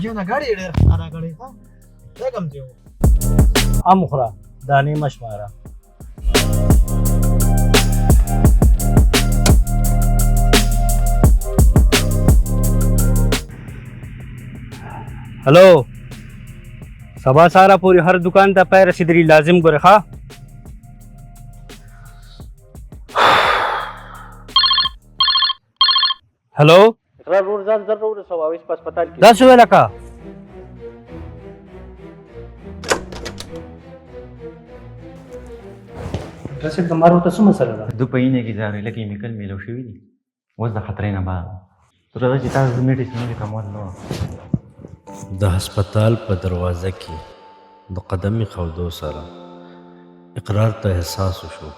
چې نه ګاډي ډېر ښکاره کړی، ها، دا کوم ځای و؟ ام خوره، دانې مه شماره. هلو، سبا ساره پورې هر دکان ته پای رسېدلي لازم ګورې، ښه؟ هلو. اقرار ورور، ځان زر ورسوه، اوس په هسپتال کې. دا څه ویل کا؟ ډاکټر صاحب، د مارو ته څه مسله ده؟ د په اینه کې زهريله کیمیکل میلو شوي دي، اوس د خطرې نه بهر ده. تر هغه چې تاسو د میډیسن کمول نه. د هسپتال په دروازه کې د قدم ایښودو سره اقرار ته احساس وشو.